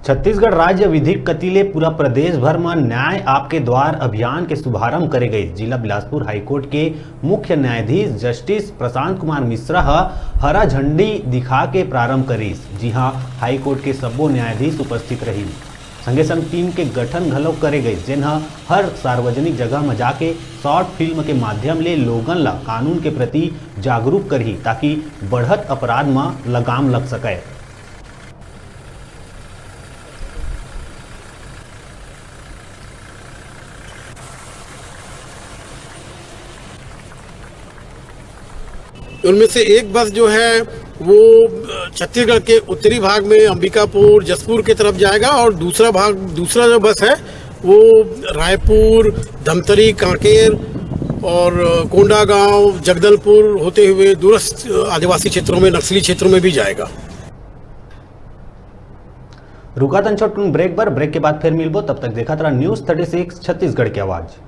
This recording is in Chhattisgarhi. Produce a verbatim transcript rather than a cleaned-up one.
छत्तीसगढ़ राज्य विधिक कति ले पूरा प्रदेश भर म न्याय आपके द्वार अभियान के शुभारंभ करे गइस। जिला बिलासपुर हाईकोर्ट के मुख्य न्यायाधीश जस्टिस प्रशांत कुमार मिश्रा ह हरा झंडी दिखा के प्रारंभ करिस, जिहां हाईकोर्ट के सब्बो न्यायाधीश उपस्थित रहिन। संगे संग टीम के गठन घलो करे गइस, जेन ह हर सार्वजनिक जगह म जाके शॉर्ट फिल्म के माध्यम ले लोगन ल कानून के प्रति जागरूक करही, ताकि बढ़त अपराध म लगाम लग सकय। उनमें से एक बस जो है, वो छत्तीसगढ़ के उत्तरी भाग में अंबिकापुर, जशपुर की तरफ जाएगा, और दूसरा भाग, दूसरा जो बस है, वो रायपुर, धमतरी, कांकेर और कोंडागांव, जगदलपुर होते हुए दूरस्थ आदिवासी क्षेत्रों में, नक्सली क्षेत्रों में भी जाएगा। रुका तन छोटकुन ब्रेक बर, ब्रेक के बाद फिर मिलबो। तब तक देखत रहा न्यूज़ थर्टी सिक्स छत्तीसगढ़ की आवाज़।